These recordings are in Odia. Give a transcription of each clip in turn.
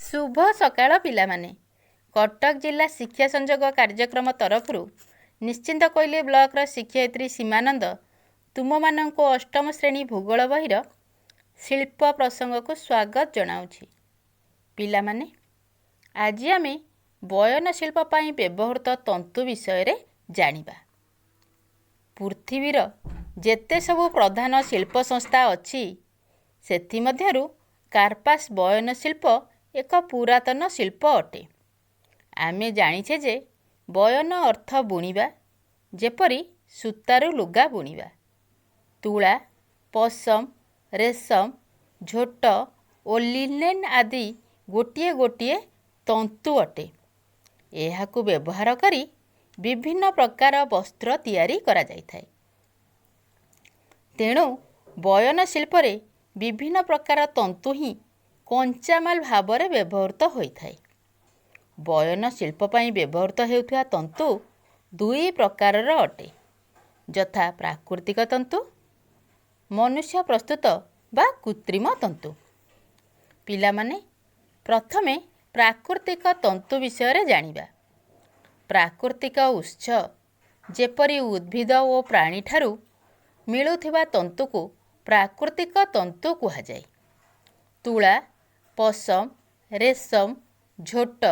ଶୁଭ ସକାଳ ପିଲାମାନେ। କଟକ ଜିଲ୍ଲା ଶିକ୍ଷା ସଂଯୋଗ କାର୍ଯ୍ୟକ୍ରମ ତରଫରୁ ନିଶ୍ଚିନ୍ତକୋଇଲି ବ୍ଲକର ଶିକ୍ଷୟିତ୍ରୀ ସୀମାନନ୍ଦ ତୁମମାନଙ୍କୁ ଅଷ୍ଟମ ଶ୍ରେଣୀ ଭୂଗୋଳ ବହିର ଶିଳ୍ପ ପ୍ରସଙ୍ଗକୁ ସ୍ୱାଗତ ଜଣାଉଛି। ପିଲାମାନେ, ଆଜି ଆମେ ବୟନ ଶିଳ୍ପ ପାଇଁ ବ୍ୟବହୃତ ତନ୍ତୁ ବିଷୟରେ ଜାଣିବା। ପୃଥିବୀର ଯେତେ ସବୁ ପ୍ରଧାନ ଶିଳ୍ପ ସଂସ୍ଥା ଅଛି, ସେଥିମଧ୍ୟରୁ କାର୍ପାସ ବୟନ ଶିଳ୍ପ ଏକ ପୁରାତନ ଶିଳ୍ପ ଅଟେ। ଆମେ ଜାଣିଛେ ଯେ ବୟନ ଅର୍ଥ ବୁଣିବା, ଯେପରି ସୂତାରୁ ଲୁଗା ବୁଣିବା। ତୁଳା, ପଶମ, ରେଶମ, ଝୋଟ ଓ ଲିନେନ୍ ଆଦି ଗୋଟିଏ ଗୋଟିଏ ତନ୍ତୁ ଅଟେ। ଏହାକୁ ବ୍ୟବହାର କରି ବିଭିନ୍ନ ପ୍ରକାର ବସ୍ତ୍ର ତିଆରି କରାଯାଇଥାଏ। ତେଣୁ ବୟନ ଶିଳ୍ପରେ ବିଭିନ୍ନ ପ୍ରକାର ତନ୍ତୁ ହିଁ କଞ୍ଚାମାଲ ଭାବରେ ବ୍ୟବହୃତ ହୋଇଥାଏ। ବୟନ ଶିଳ୍ପ ପାଇଁ ବ୍ୟବହୃତ ହେଉଥିବା ତନ୍ତୁ ଦୁଇ ପ୍ରକାରର ଅଟେ, ଯଥା ପ୍ରାକୃତିକ ତନ୍ତୁ, ମନୁଷ୍ୟ ପ୍ରସ୍ତୁତ ବା କୃତ୍ରିମ ତନ୍ତୁ। ପିଲାମାନେ, ପ୍ରଥମେ ପ୍ରାକୃତିକ ତନ୍ତୁ ବିଷୟରେ ଜାଣିବା। ପ୍ରାକୃତିକ ଉତ୍ସ ଯେପରି ଉଦ୍ଭିଦ ଓ ପ୍ରାଣୀଠାରୁ ମିଳୁଥିବା ତନ୍ତୁକୁ ପ୍ରାକୃତିକ ତନ୍ତୁ କୁହାଯାଏ। ତୁଳା, ପଶମ, ରେଶମ, ଝୋଟ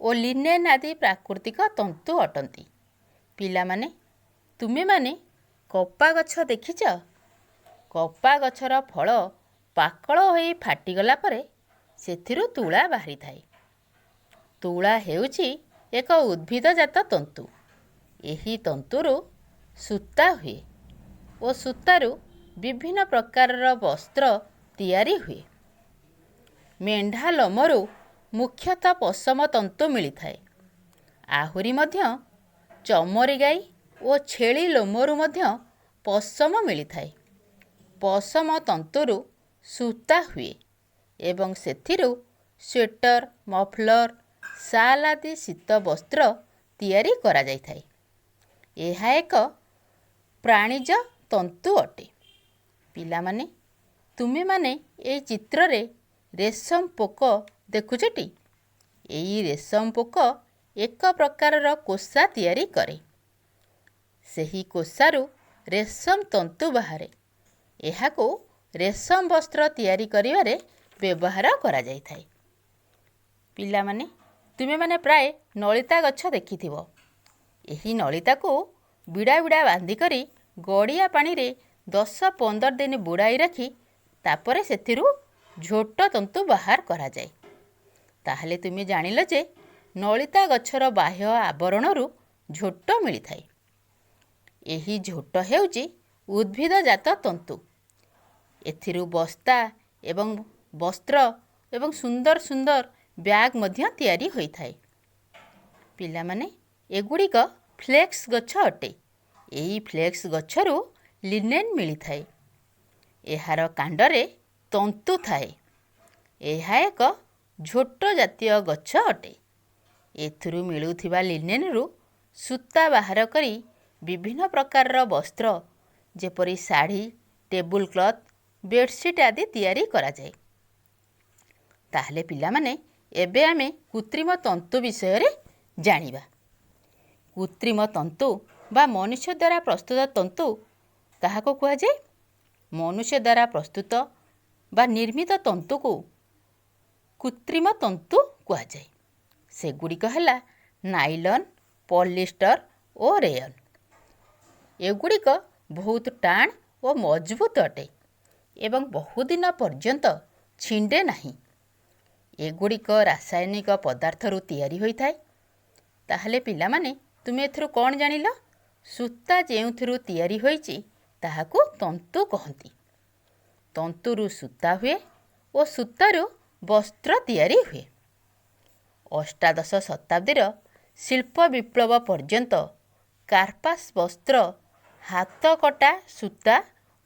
ଓ ଲିନେନ୍ ଆଦି ପ୍ରାକୃତିକ ତନ୍ତୁ ଅଟନ୍ତି। ପିଲାମାନେ, ତୁମେମାନେ କପା ଗଛ ଦେଖିଛ? କପା ଗଛର ଫଳ ପାକଳ ହୋଇ ଫାଟିଗଲା ପରେ ସେଥିରୁ ତୁଳା ବାହାରିଥାଏ। ତୁଳା ହେଉଛି ଏକ ଉଦ୍ଭିଦଜାତ ତନ୍ତୁ। ଏହି ତନ୍ତୁରୁ ସୂତା ହୁଏ ଓ ସୂତାରୁ ବିଭିନ୍ନ ପ୍ରକାରର ବସ୍ତ୍ର ତିଆରି ହୁଏ। ମେଣ୍ଢା ଲୋମରୁ ମୁଖ୍ୟତଃ ପଶମ ତନ୍ତୁ ମିଳିଥାଏ। ଆହୁରି ମଧ୍ୟ ଚମରୀ ଗାଈ ଓ ଛେଳି ଲୋମରୁ ମଧ୍ୟ ପଶମ ମିଳିଥାଏ। ପଶମ ତନ୍ତୁରୁ ସୂତା ହୁଏ ଏବଂ ସେଥିରୁ ସ୍ୱେଟର, ମଫଲର, ଶାଲ୍ ଆଦି ଶୀତ ବସ୍ତ୍ର ତିଆରି କରାଯାଇଥାଏ। ଏହା ଏକ ପ୍ରାଣିଜ ତନ୍ତୁ ଅଟେ। ପିଲାମାନେ, ତୁମେମାନେ ଏଇ ଚିତ୍ରରେ ରେଶମ ପୋକ ଦେଖୁଛଟି? ଏଇ ରେଶମ ପୋକ ଏକ ପ୍ରକାରର କୋଷା ତିଆରି କରେ। ସେହି କୋଷାରୁ ରେଶମ ତନ୍ତୁ ବାହାରେ। ଏହାକୁ ରେଶମ ବସ୍ତ୍ର ତିଆରି କରିବାରେ ବ୍ୟବହାର କରାଯାଇଥାଏ। ପିଲାମାନେ, ତୁମେମାନେ ପ୍ରାୟ ନଳିତା ଗଛ ଦେଖିଥିବ। ଏହି ନଳିତାକୁ ବିଡ଼ା ବିଡ଼ା ବାନ୍ଧିକରି ଗଡ଼ିଆ ପାଣିରେ 10-15 ଦିନ ବୁଡ଼ାଇ ରଖି ତାପରେ ସେଥିରୁ ଝୋଟ ତନ୍ତୁ ବାହାର କରାଯାଏ। ତାହେଲେ ତୁମେ ଜାଣିଲ ଯେ ନଳିତା ଗଛର ବାହ୍ୟ ଆବରଣରୁ ଝୋଟ ମିଳିଥାଏ। ଏହି ଝୋଟ ହେଉଛି ଉଦ୍ଭିଦଜାତ ତନ୍ତୁ। ଏଥିରୁ ବସ୍ତା ଏବଂ ବସ୍ତ୍ର ଏବଂ ସୁନ୍ଦର ସୁନ୍ଦର ବ୍ୟାଗ୍ ମଧ୍ୟ ତିଆରି ହୋଇଥାଏ। ପିଲାମାନେ, ଏଗୁଡ଼ିକ ଫ୍ଲେକ୍ସ ଗଛ ଅଟେ। ଏହି ଫ୍ଲେକ୍ସ ଗଛରୁ ଲିନେନ୍ ମିଳିଥାଏ। ଏହାର କାଣ୍ଡରେ ତନ୍ତୁ ଥାଏ। ଏହା ଏକ ଝୋଟ ଜାତୀୟ ଗଛ ଅଟେ। ଏଥିରୁ ମିଳୁଥିବା ଲିନେନ୍ରୁ ସୂତା ବାହାର କରି ବିଭିନ୍ନ ପ୍ରକାରର ବସ୍ତ୍ର ଯେପରି ଶାଢ଼ୀ, ଟେବୁଲ୍ କ୍ଲଥ୍, ବେଡ଼ସିଟ୍ ଆଦି ତିଆରି କରାଯାଏ। ତାହେଲେ ପିଲାମାନେ, ଏବେ ଆମେ କୃତ୍ରିମ ତନ୍ତୁ ବିଷୟରେ ଜାଣିବା। କୃତ୍ରିମ ତନ୍ତୁ ବା ମନୁଷ୍ୟ ଦ୍ୱାରା ପ୍ରସ୍ତୁତ ତନ୍ତୁ କାହାକୁ କୁହାଯାଏ? ମନୁଷ୍ୟ ଦ୍ୱାରା ପ୍ରସ୍ତୁତ ବା ନିର୍ମିତ ତନ୍ତୁକୁ କୃତ୍ରିମ ତନ୍ତୁ କୁହାଯାଏ। ସେଗୁଡ଼ିକ ହେଲା ନାଇଲନ୍, ପଲିଷ୍ଟର ଓ ରେୟନ୍। ଏଗୁଡ଼ିକ ବହୁତ ଟାଣ ଓ ମଜବୁତ ଅଟେ ଏବଂ ବହୁଦିନ ପର୍ଯ୍ୟନ୍ତ ଛିଣ୍ଡେ ନାହିଁ। ଏଗୁଡ଼ିକ ରାସାୟନିକ ପଦାର୍ଥରୁ ତିଆରି ହୋଇଥାଏ। ତାହେଲେ ପିଲାମାନେ, ତୁମେ ଏଥିରୁ କ'ଣ ଜାଣିଲ? ସୂତା ଯେଉଁଥିରୁ ତିଆରି ହୋଇଛି ତାହାକୁ ତନ୍ତୁ କହନ୍ତି। ତନ୍ତୁରୁ ସୂତା ହୁଏ ଓ ସୂତାରୁ ବସ୍ତ୍ର ତିଆରି ହୁଏ। ଅଷ୍ଟାଦଶ ଶତାବ୍ଦୀର ଶିଳ୍ପ ବିପ୍ଳବ ପର୍ଯ୍ୟନ୍ତ କାର୍ପାସ ବସ୍ତ୍ର ହାତକଟା ସୂତା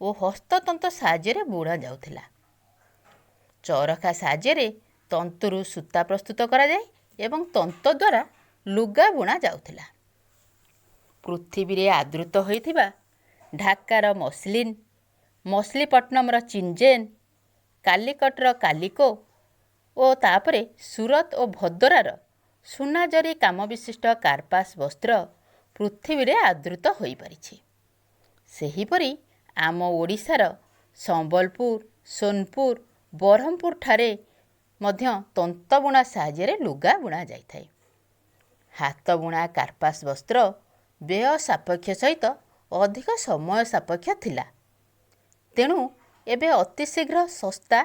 ଓ ହସ୍ତତନ୍ତ ସାହାଯ୍ୟରେ ବୁଣା ଯାଉଥିଲା। ଚରଖା ସାହାଯ୍ୟରେ ତନ୍ତୁରୁ ସୂତା ପ୍ରସ୍ତୁତ କରାଯାଏ ଏବଂ ତନ୍ତ ଦ୍ୱାରା ଲୁଗା ବୁଣା ଯାଉଥିଲା। ପୃଥିବୀରେ ଆଦୃତ ହୋଇଥିବା ଢାକାର ମସଲିନ୍, ମସଲିପଟ୍ଟନମର ଚିନଜେନ୍, କାଲିକଟର କାଲିକୋ ଓ ତା'ପରେ ସୁରତ ଓ ଭଦୋରାର ସୁନା ଜରି କାମ ବିଶିଷ୍ଟ କାର୍ପାସ ବସ୍ତ୍ର ପୃଥିବୀରେ ଆଦୃତ ହୋଇପାରିଛି। ସେହିପରି ଆମ ଓଡ଼ିଶାର ସମ୍ବଲପୁର, ସୋନପୁର, ବରହମପୁରଠାରେ ମଧ୍ୟ ତନ୍ତବୁଣା ସାହାଯ୍ୟରେ ଲୁଗା ବୁଣା ଯାଇଥାଏ। ହାତବୁଣା କାର୍ପାସ ବସ୍ତ୍ର ବ୍ୟୟ ସାପେକ୍ଷ ସହିତ ଅଧିକ ସମୟ ସାପେକ୍ଷ ଥିଲା। ତେଣୁ ଏବେ ଅତି ଶୀଘ୍ର ଶସ୍ତା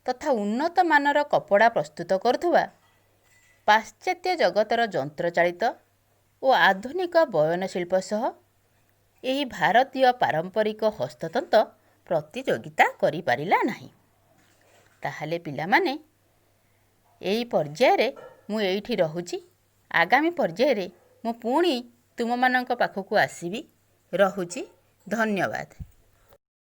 ତଥା ଉନ୍ନତମାନର କପଡ଼ା ପ୍ରସ୍ତୁତ କରୁଥିବା ପାଶ୍ଚାତ୍ୟ ଜଗତର ଯନ୍ତ୍ରଚାଳିତ ଓ ଆଧୁନିକ ବୟନ ଶିଳ୍ପ ସହ ଏହି ଭାରତୀୟ ପାରମ୍ପରିକ ହସ୍ତତନ୍ତ ପ୍ରତିଯୋଗିତା କରିପାରିଲା ନାହିଁ। ତାହେଲେ ପିଲାମାନେ, ଏଇ ପର୍ଯ୍ୟାୟରେ ମୁଁ ଏଇଠି ରହୁଛି। ଆଗାମୀ ପର୍ଯ୍ୟାୟରେ ମୁଁ ପୁଣି ତୁମମାନଙ୍କ ପାଖକୁ ଆସିବି। ରହୁଛି, ଧନ୍ୟବାଦ।